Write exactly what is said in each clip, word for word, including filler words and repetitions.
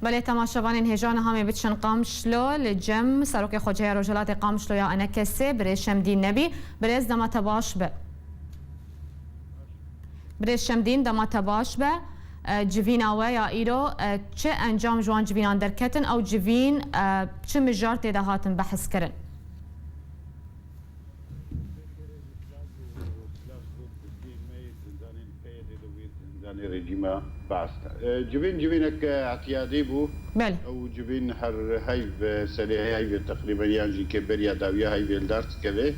Belê, temaşevanên hêja, niha em ê biçin Qamişlo, li cem Serokê Xweceya Rojhilatê Qamişlo ya ENKSê, birêz Şemdîn Nebî. Birêz, dema te baş be. Birêz Şemdîn, dema te baş be. E, civîna we ya îro, e, çi encam ji wan civînan derketin? Ew civîn, e, çi mijar tê de hatin behs kirin? Zindanê rejîma Baas de. E, civîn civînek îtiyadî bû. Belê. Ew civîn her heyv, serê heyvê teqrîben yan jî ke beriya dawiya heyvê li dar dikeve.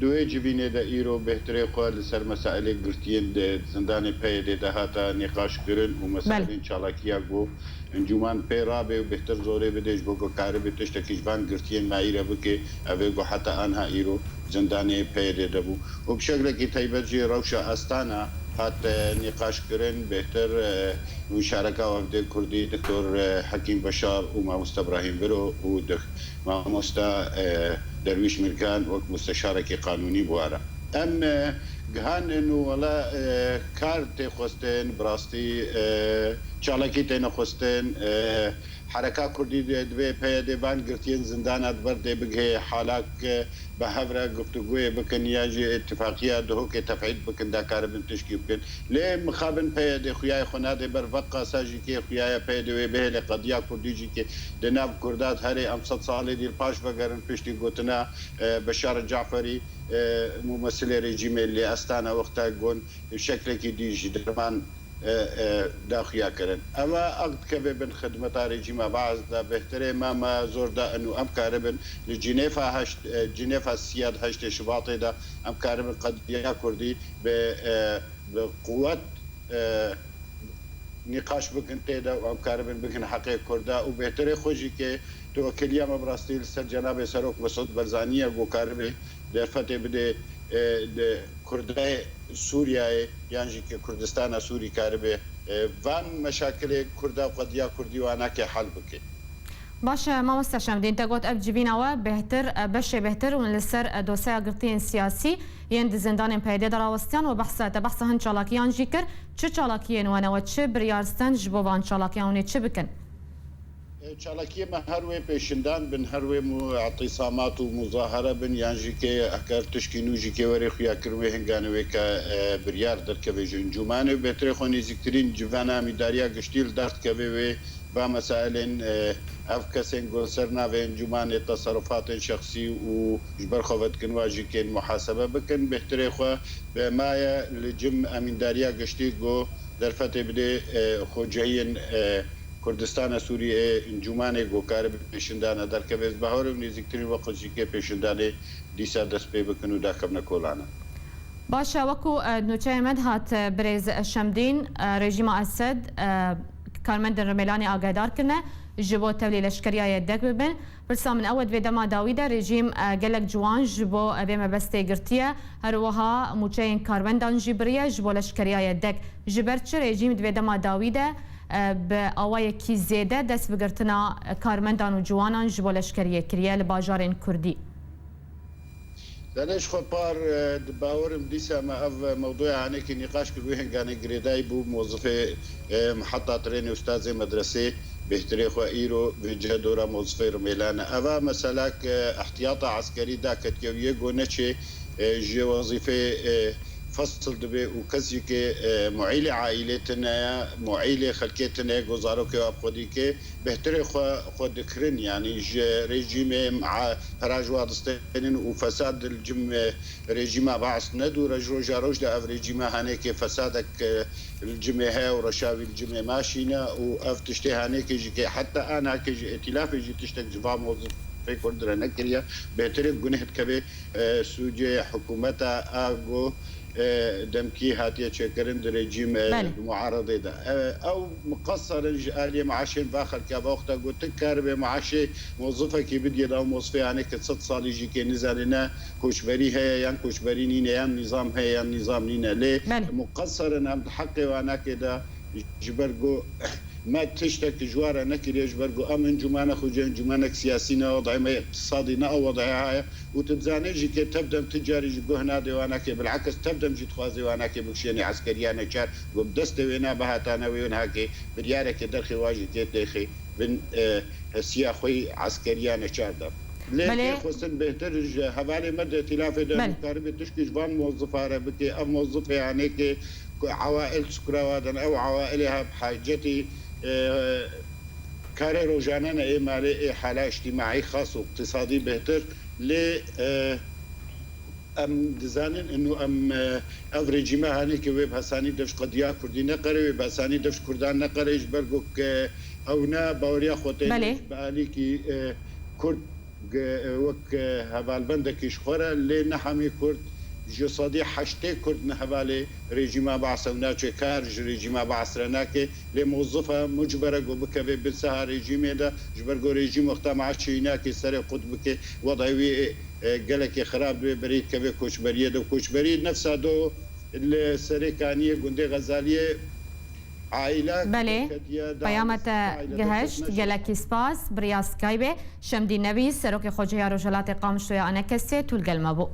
Di wê civînê de îro bêhtirê xwe li ser mesailê girtiyên di zindanê P Y D'ê de hate nîqaş kirin û Belê. mesailên çalakiya ku encûman pê rabe û bêhtir zorê bide ji bo ku karibe tiştekî ji van girtiyên me îre bike, ev ê ku heta anha îro zindanê P Y D'ê de bû. Û bi şeklekî taybet jî rewşa Astana hat, e, nîqaş kirin, bêhtir, e, muşareka wefdê Kurdî Doktor, e, Hekîm Beşar û Mamoste Brahîm Biro û Dok-, Mamoste, e, Derwîş Mirgan wek musteşarekî qanûnî bi wa re. Em, e, gihandin û wela, e, kar tê xwestin, bi rastî, e, çalakî têne xwestin, e, Hereka Kurdî di, divê P Y D van girtiyên zindana di ber dê bigihê halak, e, bi hev re guftugûyê bikin ya jî îtifaqiya Duhokê tefîd bikin, da karibin tişkî bikin. Lê mixabin P Y D xuyayê xwe nade ber, veqasa jî kê xuyaya P Y D wê bihêle qediya Kurdî jî kê di nav Kurda di herê em sed salê dî li paş vegerin piştî gotina, e, Beşar Caferî, e, mumesilê rejîmê li Astana wexta gon şeklekî dî ji derman, e, e, daxuya kirin. Eva aq dikeve bin xidmeta rejîma Baas de, bêhtirê me, me zor da û em karibin li Cinêfa heşt, e, Cinêfa siyad heştê Şibatê de em karibin qediya Kurdî bi, e, bi quwet, e, nîqaş bikin tê de û em karibin bikin heqê Kurda û bêhtirê xwe jî ke tewekiliya me bi rastî li ser cenabê Serok Mesûd Barzanî ye ku karibe derfetê bide, e, di Kurdayê Sûriyeyê yan jî ke Kurdistana Sûrî karibe, e, van meşakilê Kurda û qediya Kurdî wana ke hel bike. Baş e, mamoste Şemdîn, te got ev civîna we bêhtir, e, beşê bêhtir û li ser, e, dosyeya girtiyên siyasî yên di zindanên P Y D de rawestiyan û behsa, te behsa hin çalakiyan jî kir. Çi çalakiyên we ne we çi biryar stend ji bo van çalakiyan hûn ê çi bikin? E, çalakiyê me her wê pêşindan bin, her wê mu-, îtîsamat û muzahara bin, yan jî ke eger tişkî nû jî ke were xuya kirin wê hingane wê ke, e, biryar derkeve ji encûmanê û bêhtirê xwe nêzîktirîn civana amîdariya giştî li dar dikeve wê va mesailên, e, ev kesên ku li ser navê encûmanê teserufatên şexsî û ji ber xwe vedikin wa jî kên muhasebe bikin. Bêhtirê xwe bi maye li cim emîndariya giştî ku derfetê bidê, e, xwecehiyên, e, Kurdistana Sûriyeyê, encûmanê ku karibe pêşindana derkeve. Ez bawer im nêzîktirîn wext jî kê pêşindanê dîsa dest pê bikin û dakevne kolana. Baş e, wekû, e, nûçeyê me dihat, e, birêz Şemdîn, e, rejîma Esed, e, karmendên Rimêlanê agahedar kirine ji bo tevlî leşkeriya yedek bibin. Pirsa min ew e, di vê dema dawî de rejîm, e, gelek ciwan ji bo, e, vê mebestê girtiye. Her wiha mûçeyên karmendan jî biriye ji bo leşkeriya yedek. Ji ber çi rejîm di vê dema dawî de, e, bi awayekî zêde dest bi girtina, e, karmendan û ciwanan ji bo leşkeriyê kiriye li bajarên Kurdî? Zanê ji xwe par, e, di bawerim dîsa me ev mewduya hanekî nîqaş kir, wê hingane girêdayî bû mozifê, e, miheta trênê, ustazê medresê, bêhtirê xwe îro vêce dora mozifê rimêlane. Eva meselak, e, ihtiyata eskerî daketiye û yê go neçê, e, ji wezîfê, e, fesil dibe û kesî ke, e, muîlê aîlê tune ye, muîlê xelkê tune ye, go zarokê wa bi xwe dî ke, bêhtirê xwe, xwe dikirin, yanî ji rejîmê ma-, pera ji wa distênin û fesad li cim, e, rejîma Baas ne dûr e. Ji roja roj de ev rejîme hanekê fesadek, e, li cimê heye û reşa wî li cimê maşîne û ev tiştê hanekê jî ke heta anakê ji îtîlafê jî tiştek ji va mozifê Kurd re nekiriye. Bêhtirê guneh dikeve, e, sûcê hikûmeta a go, e, demkî hatiye çêkirin di rejîm, e, Belê. muaredê de. E, ew miqeser in ji aliyê maaşên va xelka, va wexta got, tu karibe maaşê mozifekî bidiyê da, ew mozifê hanekê sed salî jî kê nizane ne koçberî heye yan koçberî nîne, yan nîzam heye yan nîzam nîne. Lê Belê. miqeser in em di heqê wanakê de ji ber go Me tiştek ji we re nekiriye, ji ber ku em encûmene xwe cê encûmenek siyasî ne, wedayê me îqtisadî ne ew wedaya heye. Û tu dizanî jî ke tev dem tu carî ji guh nade wanekê, bilekis tev dem jî dixwaze wanekê bikişênê eskeriya neçar, ku bi destê wê ne, bihatane wê û nihakê biryareke derxê wa jî tê têxê bin, e, hesiya xwe yî eskeriya neçar de. Lê Belê. Tê xwestin bêhtir ji hevalê me de tîlafê de Belê. Karibê tişkî ji van mozifare bike, ev mozifê hanê ke ku ewail sukra wa din, ew ewailê ha bi hacetî, e, karê rojane ne, ê malê, ê hala îctîmaî xas û îqtisadî bêhtir. Lê, e, em dizanin inu em, e, ev rejîme hanê ke wê bi hesanî dev ji qediya kurdî neqere, wê bi hesanî dev ji kurdan neqere, ji ber ku ke ew ne baweriya xwe tê Belê. Bi alîkî, e, kurd ge-, wek, e, hevalbendekî ji xwe re, lê ne hemî kurd, ji sedî heştê kurd ne hevalê rejîma Baas e û naçe kar ji rejîma Baas re nake, lê mozif e, mucber e ku bikeve bin seha rejîmê de, ji ber ku rejîm wexta maaşê wî nake serê qut bike, wedayê wî, e, gelekê xirab dibe, berî dikeve koçberiyê de. Koçberî nefsa do li Serê Kaniyê gundê Xezaliyê aîla Belê, ketiye da peyama te aîla gihişt, dest gelekî spas, bi riya Skypeê. Şemdîn Nebî, Serokê Xweceya Rojhilatê Qamişloya Anekesê, tu li gel me bû.